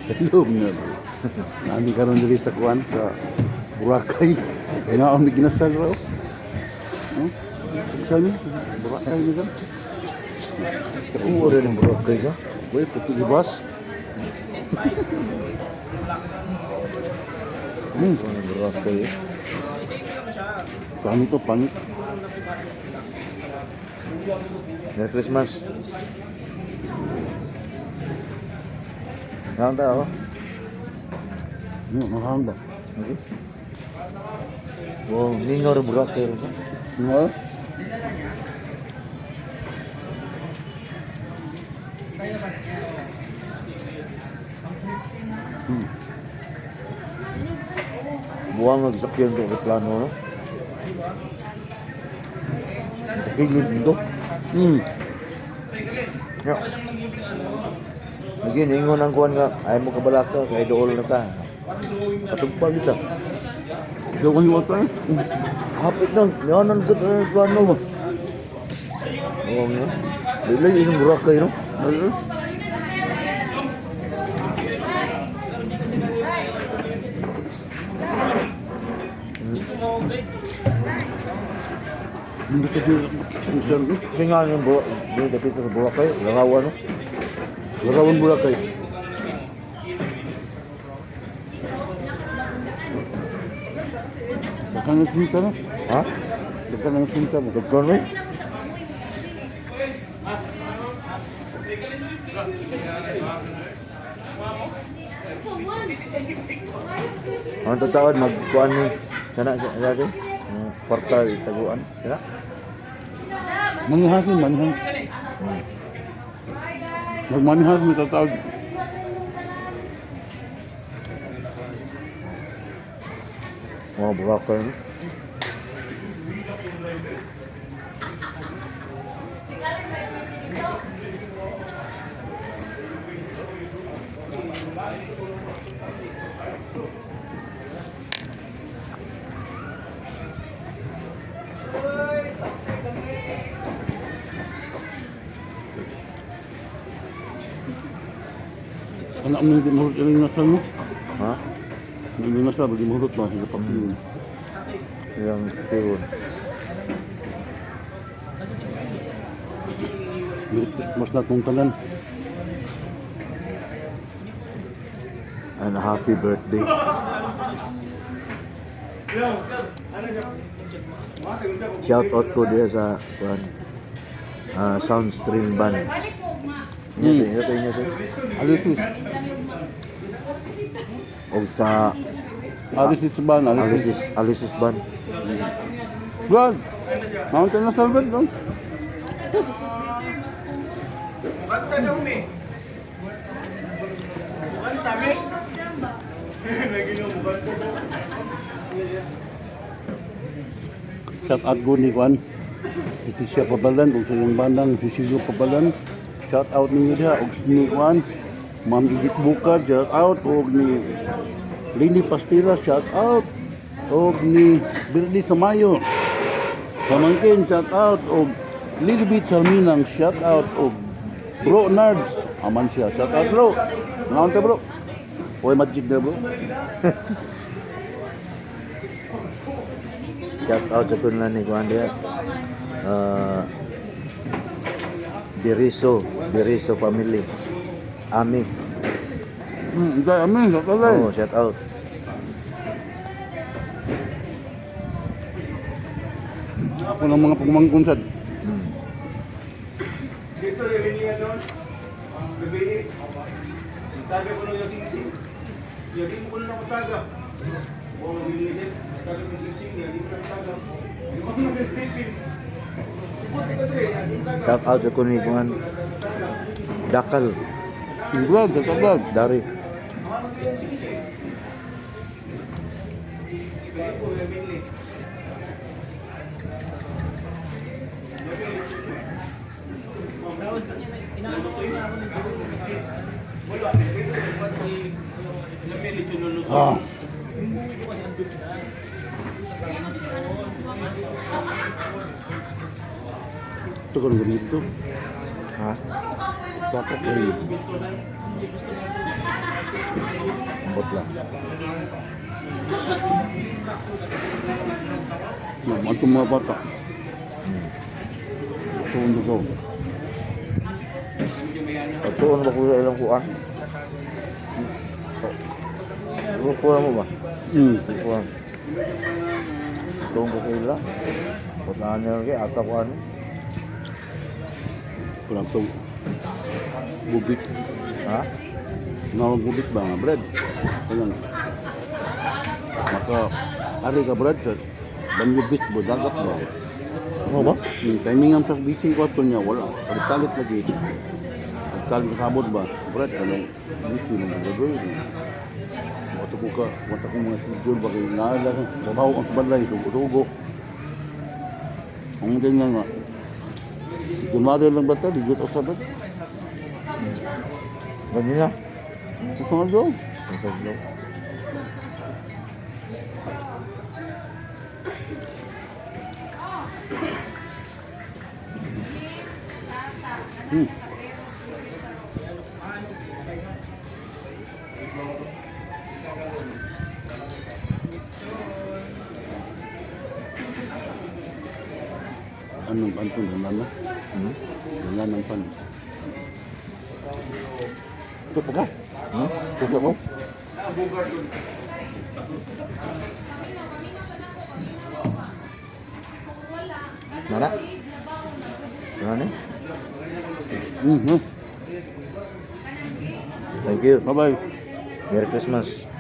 Hello na. Nami karon diri sa kuan sa Boracay. Ngaon ni ginasal raw. No? Saan ni? Boracay ni kan? Oo rin ang Boracay sa. Uy, puti gibas. Ang Boracay eh. Panit to, panit. Merry Christmas. Naon ta oh? Ano, mahal ba? Okay. Wow, mingaw rin Boracay rin sa. Nga? Buwang nagsakyan ko kay plano no. Kilid nito. Ya. Lagi ingon ang kuan nga ay mo kabalaka kay dool na ta. Katugpa kita. Daw kanyo ata eh. Hapit na, nianan gud ang plano ba. Oo nga. Dili yung Boracay no. Ano? Hindi ka dito sa Kasi nga yung Boracay, dapit sa Boracay, larawan no. Larawan Boracay. Baka ng sinta na. Ha? Baka ng sinta mo. Dagkan eh. Ang tataon magkuan ni sana sa sa sa kwarta itaguan sana. Manihas ni manihas. Magmanihas mo tatawag. Mga Boracay no. Anak mo hindi mahurot yung nasal mo. Ha? Hindi nasal, hindi mahurot ba? Hindi pa yun. Yung tiwon. Merry Christmas na itong tanan. And happy birthday. Shout out ko diya sa kuan Soundstream Band. Inyo to, inyo to, inyo to. Alisis. Og sa Alisis ba? Alisis. Alisis Alisis Band. Brad! Mountain na salbad doon. Shout out ko ni Juan. Ito siya pabalan, kung sa iyong bandang, si Silvio Pabalan. Shout out ninyo diha, og ni Juan. Ma'am Edith Bukad, shout out. Og ni Lini Pastila, shout out. Og ni Birdi Samayo. Pamangkin, shout out. Og Lilibit Salminang, shout out. Og Bro Nards, aman siya. Shout out, bro. Ngaon ka, bro? Uy, magic na, bro. Shout out sa kunla ni kuan diya. Biriso, Biriso family. Ami. Dahil amin, shout out. Oh, shout out. Ako ng mga pagmangkon sad. Dito, rin niya doon. Bibili. Taga ko nung yung singsing. Yagi mo ko na ako taga. O, bibili. Taga ko yung singsing. Yagi mo na ako taga. Hindi mo na yung Shout out sa kun ni kuan Dakal, Brad, shout out, Brad. Dari. Ah. Ito ko nang ganito. Ha? Dapat rin. Ambot lang. No, atong mga bata. Tuon ko. Pagtuon ba ko sa ilang kuan? Kuha mo ba? Hmm. Kuan. Tuon ko sa ila. Putaan niya kay ata kuan. Kulang tong gubit. Ha? Nga gubit ba nga bread? Kanang maka ari ka bread sa Banyo Beach bo dagat ba? Ano ba? Yung timing ang sa busy ko ato niya wala. Palit-talit lagi. Palit-talit kasabot ba? Brad, anong busy nang gagawin. Wata ko ka, wata ko mga schedule ba kayo naala ka. Trabaho ang balay, sugo-sugo. Ang ganyan nga. January lang ba ito? Di ko sa ba? Ganyan na. Ito nga doon. Ang saglaw. Anong pan ito? Wala na? Hmm? Wala ng pan. Ito pa ka? Hmm? Ito ko? Nana? Nana ni? Hmm. Thank you. Bye-bye. Merry Christmas.